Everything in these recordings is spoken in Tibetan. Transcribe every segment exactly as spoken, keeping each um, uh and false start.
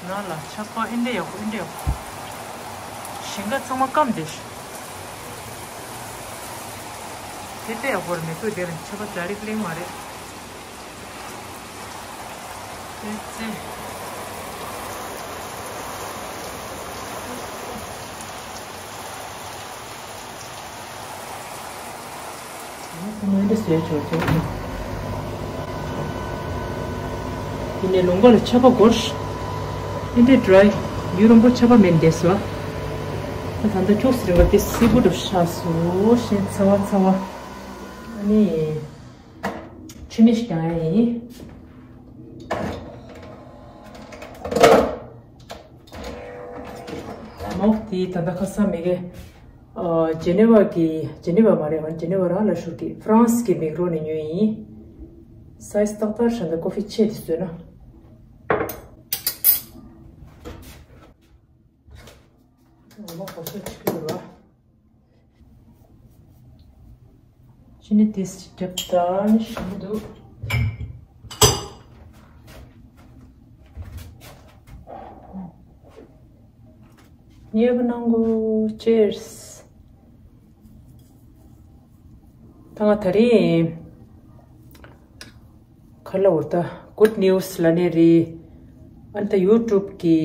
ནང་ལ་ཆར་པ་ཨིན་དེ་ཡག་པོ་ཨིན་དེ་ཡག་པོ། ཞིང་ཁ་ཚང་མ་སྐམ་བསྡད་ཤག་དེ་དཔེ་ཡག་པོ་རེད། མེ་ཏོག་དེ་རིང་ཆར་པ་ཛ་རིག་གླེང་མ་རེད། དེ་ཙི། ཚང་མ་འདི་བཟོས་ཆོག་ཆོག་ཡིན་ནའི་ལུང་པ་ལ་ཆར་པ་འགོར། ཨིན་དེ་ཌ་རའི། ཡུན་རིང་པོ་ཆར་པ་མེད་འདས་སོ། ད་ད་ལྟ་ཅོག་སི་རིང་པ་དེ་སིལ་བུ་འགྲོ་ཤག་སོ་ཞེས་ཚ་བ་ཚ་བ། ཨ་ནི། ཆུ་མིག་ཞིག་ཀྱང་ཡིན། མོག་དེ་ད་ལྟ་ཁ་སང་མེ་གེ། ཨ། ཇེ་ནེ་ཝ་གི། ཇེ་ནེ་ཝ་མ་རེད། ཇེ་ནེ་ཝ་རང་ལ་ཤོར་གི། ཧྥ་རན་སི་གི་མིག་རོ་ནས་ཉོས་ཡིན། སའི་ཛི་ཏག་ཏག་ཧྲན་ད་ཀོ་ཧྥི་ཆེ་དེ་བཟོས་ན། ཨ་མ་གོ་སོ་ཆིག་ལ། ཅི་ནི་ཏིས་རྒྱབ་ད་ནི་ཞིམ་པོ་འདུག་ཉེ་བ་ནང་གོ། ཅེར་སི། ད་ང་ད་རིང་། ག་ལ་འོར་ད་གུད་ནིའུ་སི་ལ་ནི་རེད། ཨ་ནི་ད་ཡུ་ཊུབ་གི་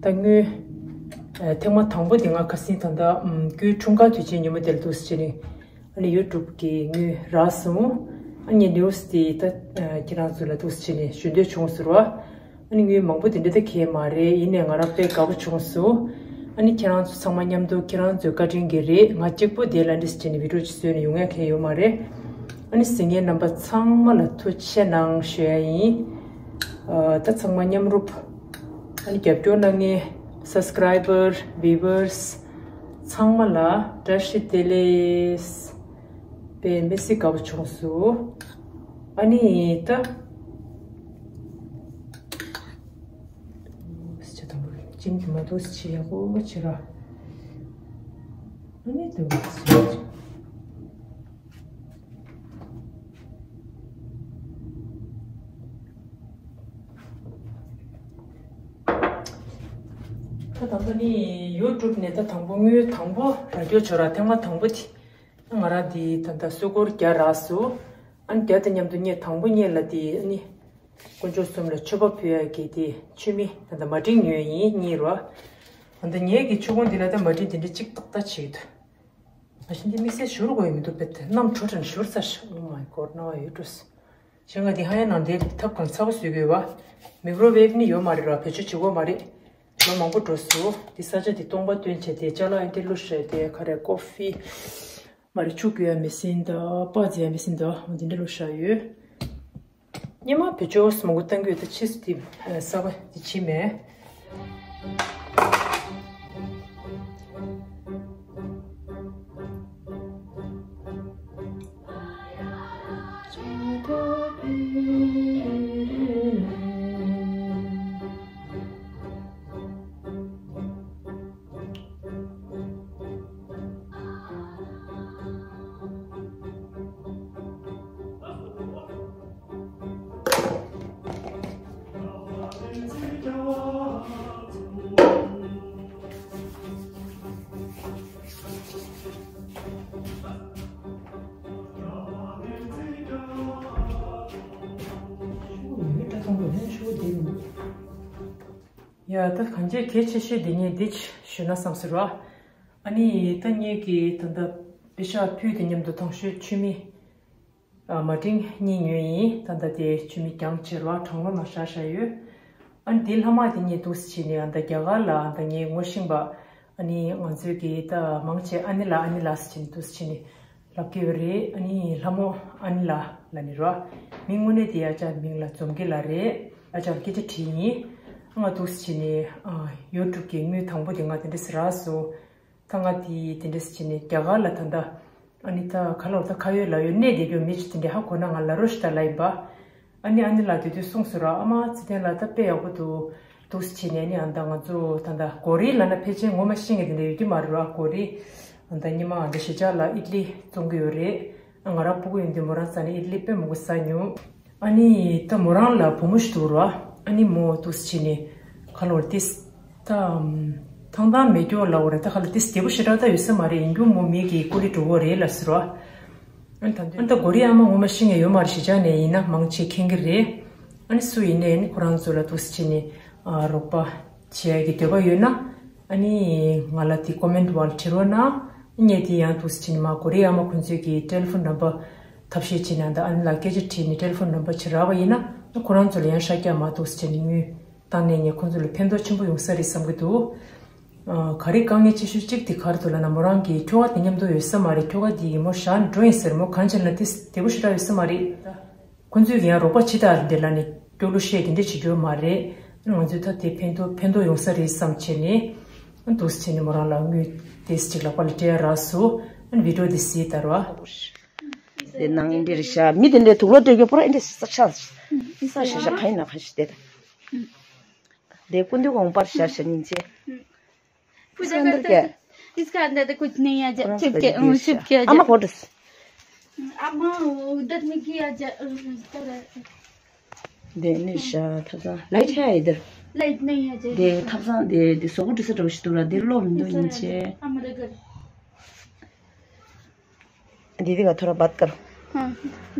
ད་དངུལ་ཨ་ཐེངས་མ་དང་པོ་དེ་ང་ཁ་སང་ད་ལྟ་ཨམ་རྒྱུའི་འཁྲུངས་སྐར་དུས་ཆེན་ཉིན་མོ་དེར་འདུག་སེ་བྱས་ནས་ཨ་ནི་ཡུ་ཊུབ་གི་དངུལ་རག་སོང་། ཨ་ནི་ནིའུ་སི་དེ་ད་ཨ་ཁྱེད་རང་ཚོ་ལ་འདུག་སེ་བྱས་ནས་ཞུ་འདོད་བྱུང་ཟེར་བ། ཨ་ནི་དངུལ་མང་པོ་དེ་འདྲ་ད་གས་མ་རེད། ཡིན་ནའི་ང་རང་དཔེ་དགའ་པོ་བྱུང་སོང་། ཨ་ནི་ཁྱེད་རང་ཚོ་ཚང་མ་མཉམ་དུ་ཁྱེད་རང་ཚོའི་བཀའ་དྲིན་གྱིས་རེད། ང་གཅིག་པོ་དེ་ལ་འདྲི་སེ་བྱས་ནས་བི་ཌིའོ་ཅིག་བཟོས་ནས་ཡོང་ཡ་གས་ཡོད་མ་རེད། ཨ་ནི་གཟིགས་མཁན་རྣམ་པ་ཚང་མ་ལ་ཐུགས་རྗེ་ཆེ་གནང་ཞུ་ཡ་ཡིན། ཨ་ད་ཚང་མ་མཉམ་རུབ། ཨ་ནི་རྒྱབ་སྐྱོར་གནང་མཁན་སབ་སི་ཀ་རའི་བར་བིའུ་ཝར་སི་ཚང་མ་ལ་བཀྲ་ཤིས་བདེ་ལེགས། དཔེ་མི་སྲིད་དགའ་པོ་བྱུང་སོང་། ཨ་ནི་ད། ཅིན་གྱི་མ་འདུག་ཅི་ཡག་པོ་བྱེད་ར། ཨ་ནི་འདུག་ཅི། ད་དང་པོ་ནི་ཡུ་ཊུབ་ནས་ད་དང་པོ་དངུལ་དང་པོ་རག་རྒྱུ་བྱོས་ར། ཐེངས་མ་དང་པོ་དེ་ང་རང་འདི་ད་ལྟ་སུ་གུར་རྒྱག་རག་སོང་། ཨ་ནི་རྒྱག་དེ་མཉམ་དུ་ངས་དང་པོ་ངེད་ལ་དེ་ཨ་ནི། དཀོན་མཆོག་གསུམ་ལ་མཆོད་པ་ཕུལ་ཡ་གི་དེ་མཆོད་མེ་ད་ལྟ་མ་ཏིང་ཉོས་ཡིན་གཉིས་རོ། ཨ་ད་ངེད་ཀྱི་མཆོད་ཀོང་འདི་ལ་ད་མ་ཏིང་དེ་འདྲ་གཅིག་ཏག་ཏག་བྱེད་ཀྱི་འདུག་མ་གཞི་འདི་དམིགས་བསལ་བཞུར་དགོས་ཡ་མི་འདུག་དཔེ་དེ་གནམ་དྲོ་དྲན་བཞུར་ཚར་ཤག Oh my God ནོར་བ་ཡོད་འགྲོ། གཞན་ང་འདི་ཧ་ཡང་ནང་དེ་ཐབ་གང་ཚ་པོ་བཟོས་དགོས་བ། མིག་རོ་ཝེབ་ནི་ཡོད་མ་རེད་ར། བེད་སྤྱོད་བྱེད་དགོས་མ་རེད། ལོ་མང་པོ་འགྲོ་སོང་། འདི་ས་ཆ་འདི་སྟོང་པ་སྟོན་བྱས་ཏེ་ཅ་ལག་ཨེ་འདྲ་བླུགས་བཞག་དེ་ག་རེ་ཀོ་ཧྥི། མ་རེད་ཆུ་བསྐོལ་ཡ་མེ་ཤིན་དང་སྤགས་བརྫི་ཡ་མེ་ཤིན་དང་འོ་འདི་འདྲ་བླུགས་བཞག་ཡོད། སྔོན་མ་བེད་སྤྱོད་མང་པོ་བཏང་གི་ཡོད། ད་ཕྱིས་སུ་དེ་གསར་པ་དེ་བྱས་མེད། ཡ་ད་གང་ཅི་གལ་ཆེ་ཤོས་དེ་ངས་འདི་ཞུས་ན་བསམ་ཟེར་བ། ཨ་ནི་ད་ངེད་ཀྱིས་ད་ལྟ་པེ་ཤག་ཕུལ་དེ་མཉམ་དུ་དང་ཤོས་མཆོད་མེ། ཨ་མ་ཏིང་གཉིས་ཉོས་ཡིན། ད་ལྟ་དེ་མཆོད་མེ་གྱང་ཕྱིར་བ་གྲང་རླུང་ནང་བཞག་བཞག་ཡོད། ཨ་ནི་དེ་ལྷག་མ་དེ་ངས་འདུག་སེ་བྱས་ནས་ཨ་ད་རྒྱ་གར་ལ་ཨ་ད་ངའི་ངོ་ཤེས་པ་ཨ་ནི་ང་ཚོའི་གི་ད་མང་ཆེ་ཨ་ནི་ལགས་ཨ་ནི་ལགས་ཟེར་བྱས་ནས་འདུག་སེ་བྱས་ནས་ལབ་ཀྱི་ཡོད་རེད། ཨ་ནི་ལྷ་མོ་ཨ་ནི་ལགས་ལབ་ནི་རེད་བ། མིང་དངོས་གནས་དེ་ཨ་ཅག་མིང་ལ་འཛོམས་དགེ་ལགས་རེད། ཨ་ཅག་ལ་སྐད་ཆ་དྲིས་ཡིན། ཨ་ང་འདུག་སེ་བྱས་ནས་ཨ་ཡུ་ཊུབ་གི་དངུལ་དང་པོ་དེ་ང་དེ་འདྲ་སེ་རག་སོང་། ད་ང་དེ་དེ་འདྲ་སེ་བྱས་ནས་རྒྱ་གར་ལ་ད་ལྟ་ཨ་ནི་ད་ག་ལ་ད་ཁ་ཡོད་ལག་ཡོད་གནས་བསྡད་རྒྱུ་མི་ཅིག་དེ་འདྲ་ཧ་གོ་ན་ང་ལ་རོ་ཤི་ད་ལ་ཡིན་པ། ཨ་ནི་ཨ་ནི་ལགས་དེ་དུས་གསུངས་སོང་ར། ཨ་མ་ཚེ་བརྟན་ལགས་ད་དཔེ་ཡག་པོ་འདུག་འདུག་སེ་བྱས་ནས་ཨ་ནི་ཨ་ད་ང་ཚོ་ད་ད་གོ་རི་ལབ་ན་ཕལ་ཆེར་ངོ་མ་ཤེས་མཁན་དེ་འདྲ་ཡོད་ཀྱི་མ་རེད་ར། གོ་རི་ཨ་ད་ཉི་མ་ཨ་ད་གཞིས་ཆགས་ལ་ཨིད་ལི་བཙོང་གི་ཡོད་རེད། ང་རང་སྤུ་གུ་ཡོད་དུས་མོ་རང་རྩ་ནས་ཨིད་ལི་དཔེ་མང་པོ་ཟ་མྱོང་། ཨ་ནི་ད་མོ་རང་ལ་བུ་མོ་ཞིག་འདུག་ར། ཨ་ནི་མོ་འདུག་སེ་བྱས་ནས་ཁ་ལོར་ཏིས་ད་ཐང་ཐང་མེད་སྐྱོ་ལབ་པ་རེད། ད་ཁ་ལ་ཏིས་བདེ་པོ་ཞེ་དྲག་ད་ཡོད་ས་མ་རེད། ཡིན་རྒྱུ་མོ་མི་གི་ཀུ་ལི་འགྲོ་གོ་རེད་ལ་ཟེར་བ། ཨ་ནི་ད་ད་གོ་རི་ཨ་མ་ངོ་མ་ཤེས་མཁན་ཡོད་མ་རེད། གཞིས་ཆགས་ནས་ཡིན་ན་མང་ཆེ་མཁྱེན་གྱི་རེད། ཨ་ནི་སུ་ཡིན་ནའི་ཨ་ནི་ཁོ་རང་ཚོ་ལ་འདུག་སེ་བྱས་ནས་ཨ་རོགས་པ་བྱེད་ཡ་གི་འདོད་པ་ཡོད་ན། ཨ་ནི་ང་ལ་དེ་ཀོ་མེན་ཊི་བར་བྲིས་རོགས་གནང་། ངས་དེ་ཡང་འདུག་སེ་བྱས་ནས་མ་གོ་རི་ཨ་མ་ཁོང་ཚོའི་གི་ཊེ་ལི་ཕོན་ནམ་བར་ཐབས་ཤེས་བྱས་ནས་ད་ཨ་ནི་ལ་སྐད་ཆ་དྲིས་ནས་ཊེ་ལི་ཕོན་ནམ་བར་བྱེད་རག་པ་ཡིན་ན། ཨ་ཁོ་རང་ཚོ་ལ་ཡང་ཤ་རྒྱགས་མ་འདུག་སེ་བྱས་ནས་དངུལ་བཏང་ནས་ངས་ཁོང་ཚོ་ལ་ཕན་ཐོགས་ཆེན་པོ་ཡོང་ས་རེད་བསམ་གྱི་འདུག་ཨ་ག་རེ་དཀའ་ངལ་ཆེ་ཤོས་གཅིག་དེ་ག་རེ་འདུག་ལབ་ན། མོ་རང་གི་ཁྱོ་ག་དེ་མཉམ་དུ་ཡོད་ས་མ་རེད། ཁྱོ་ག་དེ་ཡིས་མོ་བཞག་འགྲོ་ཡིན་ཟེར། མོ་གང་བྱས་ན་དེ་བདེ་པོ་ཞེ་དྲག་ཡོད་ས་མ་རེད། ཁོང་ཚོས་ཀྱི་ཡང་རོགས་པ་ཇི་ལྟར་འདི་ལ་ནི་སྐྱོ་གླུ་བཤད་དེ་འདྲ་བྱེད་རྒྱུ་མ་རེད། ང་ཚོས་ད་དེ་ཕན་ཐོགས་ཕན་ཐོགས་ཡོང་ས་རེད་བསམ་བྱས་ནས་འདུག་སེ་བྱས་ནས་མོ་རང་ལ་དངུལ་དེ་ཅིག་ལག་པ་ལ་སྤྲད་རག་སོང་། ཨ་ནི་བི་ཌི་ཡོ་དེ་གཟིགས་དར་བ། དེ་ནང་འདིར་བཞག་མི་དེ་འདྲའི་དུག་ལོག་སྤྲད་རྒྱུ་པོ་ར་འདི་ས་ཆ་ས་ཆ་ཤ་ཤ་ག་ཡིན་ན་ག་ཞིག་དེ་དང་། དེ་སྐུ་མདུན་དགོངས་པར་བཞག་བཞག་ཉིན་བྱེད། पूजा करते हैं। इसका अंदर तो कुछ नहीं आ जा, चिपके, चिपके आ जा। अम्मा फोटोस। अम्मा उधर में किया जा, उधर। दे निशा, थसा, लाइट है इधर। लाइट नहीं आ जा। दे थसा, दे, दे सोगो टिसा रोश तुरा, दे लो मिंदो निचे। हमारे घर। दीदी का थोड़ा बात करो। हाँ,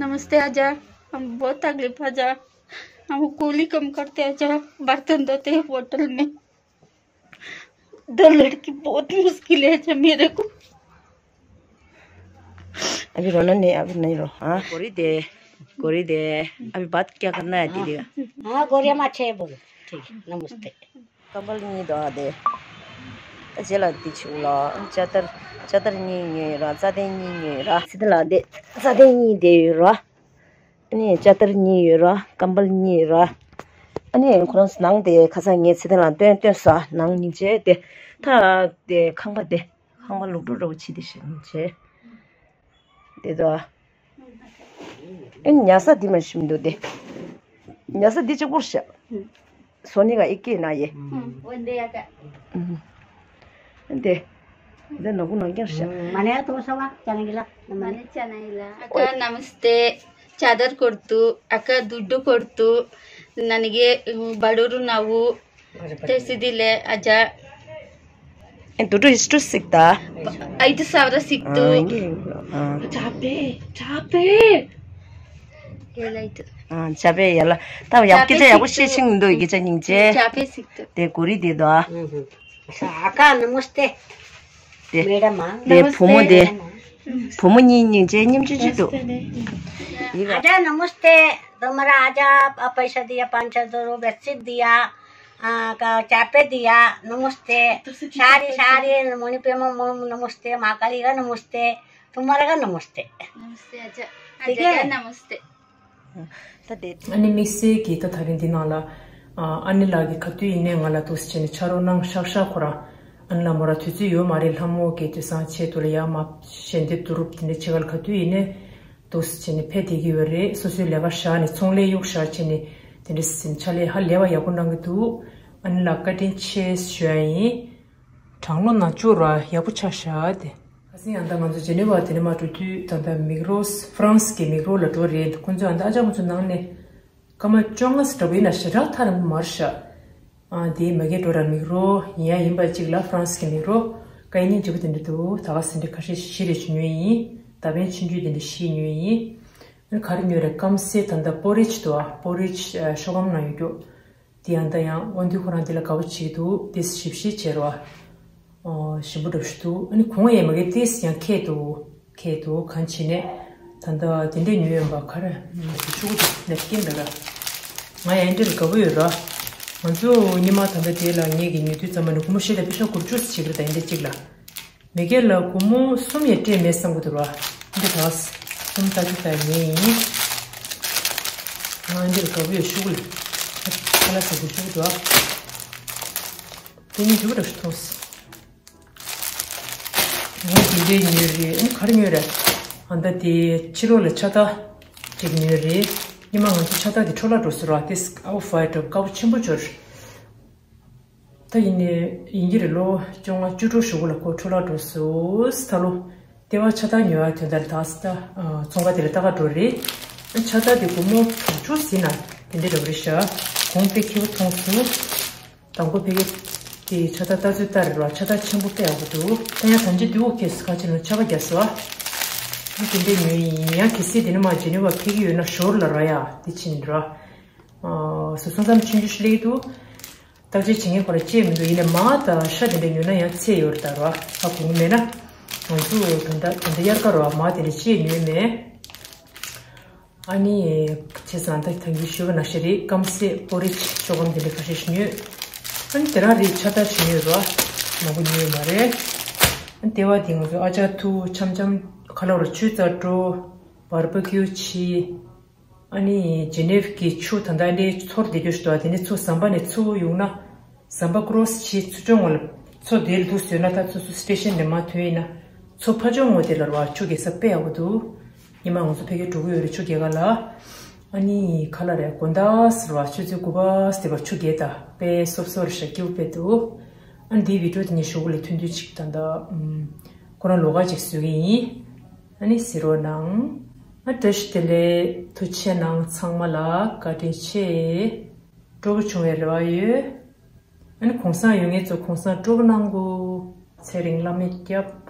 नमस्ते आजा। हम बहुत तकलीफ आजा। हम कूली कम करते आजा। बर्तन धोते हैं होटल में। दो लड़की बहुत मुश्किल है जो मेरे को। अभी रोना नहीं, अभी नहीं रो। हाँ, गोरी दे, गोरी दे। अभी बात क्या करना है दीदी का? हाँ, गोरिया माँ छे बोलो। ठीक है, नमस्ते। कंबल नहीं दो दे। जेला दिछु ला, चादर, चादर नहीं नहीं रा, चादर नहीं नहीं रा। सीधे ला दे, चादर नहीं दे रा। ཨ་ནི་ཅ་དར་གཉིས་ཡོད་ར། ཀམ་བལ་གཉིས་ཡོད་ར། ཨ་ནི་ཁོ་རང་ནང་དེ་ཁ་སང་ངས་ཚེ་བརྟན་ལ་སྟོན་སྟོན་ས་ནང་སྙིང་རྗེ་དེ། ད་དེ་ཁང་པ་དེ་ཁང་པ་ལུག་འགྲོ་འདྲ་བོ་ཆེ་དེ་ཞིག་སྙིང་རྗེ་དེ་དོ། ཨེ་ཉལ་ས་འདི་མ་ཞིམ་འདུག་དེ། ཉལ་ས་འདི་གཅིག་པོར་བཞག་སོ་ནི་ག་ཨི་ཀེ་ན་ཡེ། ཨུམ། འོན་ཏེ་ཡ་ཀ། ཨུམ། འདི། འདི་ནོར་བུ་ནང་རྐྱང་བཞག་མ་ནེ་ཏོ་ས་བ་ཅ་ན་གི་ལ། མ་ནེ་ཅ་ན་གི་ལ། अक्का नमस्ते। चादर कोर्तु, अक्का दुड्डु कोर्तु, ನನಗೆ ಬಡವರು ನಾವು, ತರಿಸಿದಿಲ್ಲ ಅಜ್ಜ. ದುಡ್ಡು ಎಷ್ಟು ಸಿಕ್ತಾ? ಐದು ಸಾವಿರ ಸಿಕ್ತು. ಆ, ಹಿಂಗೆ, ಆ. ಚಾಪೆ, ಚಾಪೆ. ಎಲ್ಲ ಆಯ್ತು. ಆ, ಚಾಪೆ ಎಲ್ಲ. ತಾವು ಯಾವ ಚಾಪೆ ಕಿಚ ಯಾವ ಸಿಕ್ತು. ಶೇಷಿಂಗ್ ಉಂಡು ಈ ಕಿಚ ನಿಂಚೆ? ಚಾಪೆ ಸಿಕ್ತು. ದೇ ಕೊರಿ ದೇದೋ. ಅಕ್ಕ ನಮಸ್ತೆ. दे। मेडम, हाँ। दे, नमस्ते। फुमो दे। फुमो नि नि जे निम चु चु दो। नमस्ते। ये बात। आजा, नमस्ते। तुम्हारा आजा, प-, पैसा दिया पाँच सौ दो रुपये, बेडशीट दिया, आ, का, चापे दिया, नमस्ते। सारी, सारी, मणिपुर में, म-, नमस्ते, महाकाली का नमस्ते, तुम्हारा का नमस्ते। नमस्ते, आजा। ठीक आजा है? का नमस्ते। ད་དེ། ཨ་ནི་དམིགས་བསལ་གྱིས་ད་ད་རིང་འདི་ནང་ལ། ཨ་ནི་ལགས་ཀྱིས་ག་དུས་ཡིན་ནའི་ང་ལ་འདུག་སེ་བྱས་ནས་ཕྱག་རོགས་གནང་ཤག་ཤག་ཁོ་རང་། ཨ་ནི་ལགས་མོ་རང་དུས་ཚོད་ཡོད་མ་རེད། ལྷ་མོ་གི་དུས་སང་ཆེད་དུ་ལ་ཡར་མར་ཞལ་འདེབས་བསྡུ་རུབ་དེ་འདྲ་བྱེད་ག་ལ་ག་དུས་ཡིན་ནའི་འདུག་སེ་བྱས་ནས་ཕེབས་བསྡད་ཀྱི་ཡོད་རེད། སོ་སོའི་ལས་ཀ་བཞག་ནས་ཚོང་ལས་གཡུག་བཞག་བྱས་ནས་དེ་འདྲ་སེ་ཕྱག་ལས་ཧ་ལས་པ་ཡག་པོ་གནང་གི་འདུག་ཨ་ནི་ལགས་བཀའ་དྲིན་ཆེ་ཞུ་ཡ་ཡིན། གྲང་ལོ་ན་བཅུ་ར་ཡག་པོ་ཆགས་ཤག་དེ། ཁ་སང་ཡང་ད་ང་ཚོ་ཇེ་ནེ་ཝ་དེ་ནས་མར་འགྲོ་དུས་ད་ལྟ་མིག་རོ་ཧྥ་རན་སི་གི་མིག་རོ་ལ་འགྲོ་རེད། ཁོང་ཚོས་ཨ་ད་ཨ་ཅག་ཁོང་ཚོ་ནང་ནས་སྐར་མ་བཅོ་ལྔ་ཙམ་འདྲ་པོ་ཡིན་ན་ཞེ་དྲག་ཐག་རིང་པོ་མ་རེད་ཤག་ཨ་དེ་མ་གི་འགྲོ་ར་མིག་རོ་ཡིན་ཡ་ཡིན་པ་གཅིག་ལ་ཧྥ་རན་སི་གི་མིག་རོ་ཀ་ཡིན་ཉིན་འཇིགས་པོ་དེ་འདྲ་འདུག་ད་ག་སེ་འདྲ་ཁ་ཤས་ཤིག་རེ་ཅིག་ཉོས་ཡིན། ད་ཕན་ཆུང་ཆུང་དེ་འདྲ་ཤིག་ཉོས་ཡིན། ཨ་ག་རེ་ཉོས་རེད། སྐམ་སའི་ད་ལྟ་པོ་རི་ཇི་འདུག་ཨ། པོ་རི་ཇི་ཤོག་སྒམ་ནང་ཡོད་རྒྱུ། དེ་ཡང་ད་ཡང་དབང་འདུས་ཁོ་རང་དེ་ལ་དགའ་པོ་བྱེད་ཀྱི་འདུག་དེ་ཞིབ་བཤེར་བྱེད་རོགས། ཨོ་ཞིམ་པོ་འདྲ་པོ་ཞིག་འདུག་ཨ་ནི་གོང་ཡས་མ་གི་ཏིས་ཡང་ཁེ་འདུག་ཁེ་འདུག་གང་བྱས་ནས་ད་ལྟ་དེ་འདྲས་ཉོས་ཡོང་པ་ག་རེ་ཆུ་བོ་དེ་ནས་སྐྱེན་འདྲ་ལ། ང་ཡང་འདྲ་ལ་དགའ་པོ་ཡོད་ར། ང་ཚོ་ཉི་མ་ད་ལྟ་དེ་ལ་ངེད་ཀྱི་ཉོ་དུས་ཙམ་པ་ནས་སྒོར་མོ་ཤེ་ལ་པེ་ཤ་དགུ་བཅུ་ཞིག་རེད། ད་ཡིན་འདྲ་གཅིག་ལ། མི་སྒེར་ལ་སྒོར་མོ་གསུམ་ཡས་སྤྲད་མེད་བསམ་གྱི་འདུག་ར། འདི་ག་གསུམ་ལྟ་ཅི་ལྟ་ངེས་ཡིན། ང་འདིར་དགའ་པོ་ཡོད་ཤུགས་ལ། ཁ་ལག་ཟ་དགོས་ཤུགས་འདུག་དེ་ནི་འཇུག་ར་ཤི་ཐོངས། ང་འདི་འདྲའི་ཉོས་རེད། ཨ་ག་རེ་ཉོས་རེད། ཨ་ད་དེ་ཕྱི་ལོགས་ལ་ཕྱག་རྟགས་ཅིག་ཉོས་རེད། ཉི་མ་ང་ཚོ་ཕྱག་རྟགས་དེ་འཕྲོ་བརླག་འགྲོ་སོང་ར། དེ་ཨའུ་ཧྥའི་ཊི་དཀར་པོ་ཆེན་པོ་འབྱོར། ད་ཡིན་ནའི་ཡིན་གྱི་རེད། ལོ་བཅོ་ལྔ་བཅུ་དྲུག་ཞོགས་པ་ལ་ཁོ་འཕྲོ་བརླག་འགྲོ་སོང་། ད་ལོ་ལྟེ་བ་ཕྱག་རྟགས་ཉོ་བ་དོན་དག་ལ་ད་ད་ཚོང་ཁང་དེ་ལ་ལྟ་ག་འགྲོ་རེད། ཕྱག་རྟགས་དེ་སྒོར་མོ་དྲུག་ཅུ་ཟིན་ན་དེ་འདྲ་འདྲ་པོ་རེད་ཤག་གོང་དཔེ་ཁེ་པོ་མཐོང་སོང་། དང་པོ་ཕ་གི་དེ་ཕྱག་རྟགས་ལྟ་ཚུལ་ལྟར་རེད་བ། ཕྱག་རྟགས་ཆེན་པོ་དཔེ་ཡག་པོ་འདུག་ད་ཡང་ད་ཅི་འདུག་ཁེ་སི་ཁ་ཆེ་ལ་ཆར་པ་རྒྱག་སོང་། ཨ་དེ་འདྲ་ཉོས་ཡིན། ཡང་གལ་སྲིད་དེ་ནས་མ་ཇི་ནི་ཝ་ཕེབས་ཀྱི་ཡོད་ན་ཞོར་ལ་ར་ཡ་དེ་ཕྱིན་ར། སོ་སོ་མཚམས་ཆུང་ཆུང་ཞིག་སླེབས་འདུག་བརྟག་དཔྱད་བྱེད་མཁན་ཁོ་ར་བཅས་མི་འདུག་ཡིན་ནའི་མ་ད་ཤ་དེ་འདྲ་ཉོས་ན་ཡང་ཚད་ཡོད་རེད་ད་ར། ཧ་གོ་གི་མེད་ན། ང་ཚོ་ད་ལྟ་ད་ལྟ་དབྱར་ཁ་ར་མ་དེ་འདྲ་བཅས་ཉོས་མེད། ཨ་ནི། བྱས་ཙང་ད་ཐང་གི་ཞུ་བ་ནང་བཞིན་རེད། སྐམ་སའི་པོ་རི་ཇི་ཆོག་སྒམ་དེ་འདྲ་ཁ་ཤས་ཤིག་ཉོས། ཨ་ནི་དེ་རང་རེད། ཕྱག་རྟགས་ཤིག་ཉོས་ར། མང་པོ་ཉོས་ཡོད་མ་རེད། ཨ་ནི་ལྟེ་བ་དེ་ང་ཚོ་ཨ་ཅག་ཐུ་འཆམ་འཆམ་ཁ་ལོ་ར་ཆུ་རྩ་སྤྲོ། བར་པ་ཀིའུ་ཆི། ཨ་ནི་ཇི་ནེབ་ཀྱི་ཆུ་ད་ལྟ་འདྲའི་ཚོར་བསྡད་རྒྱུ་ཞིག་འདུག་དེ་ནི་ཚོ་ཟམ་པ་ནས་ཚུར་ཡོང་ན། ཟམ་པ་ཀྲོ་སི་བྱས་ཚུར་ཕྱོགས་ངོས་ལ་མཚོ་དེར་འདུག་ཟེར་ན། ད་ཚོ་ཚོ་སི་ཊེ་ཤན་ནས་མར་ཐོན་ཡིན་ན། མཚོ་ཕར་ཕྱོགས་ངོས་དེ་ལ་ར་བ་ཆུ་རྒྱག་ས་དཔེ་ཡག་པོ་འདུག་ཉི་མ་ང་ཚོ་ཕ་གིར་འགྲོ་གི་ཡོད་རེད། ཆུ་རྒྱག་ག་ལ། ཨ་ནི་ག་ལ་རེད། དགོང་དག་ཟེར་བ་ཆུ་ཚོད་དགུ་པ་ཟེར་བ་ཆུ་རྒྱག་ད་དཔེ་སོབ་སོབ་རེད་ཤག་སྐྱིད་པོ་དཔེ་འདུག་ཨ་ནི་འདིའི་བི་ཌི་ཡོ་དེ་ངས་ཞོགས་པ་ལ་ཐུང་ཐུང་ཅིག་ད་ལྟ་ཁོ་རང་ལོགས་ཀ་ཅིག་བཟོ་གི་ཡིན། ཨ་ནི་གཟིགས་རོགས་གནང་། ཨ་བཀྲ་ཤིས་བདེ་ལེགས། ཐུགས་རྗེ་གནང་། ཚང་མ་ལ་བཀའ་དྲིན་ཆེ། སྤྲོ་པོ་བྱུང་བའི་རེ་བ་ཡོད། ཨ་ནི་གུང་སེང་ཡོད་མཁན་ཚོ་གུང་སེང་སྤྲོ་པོ་གནང་གོ། ཚེ་རིང་བླ་མས་སྐྱབས།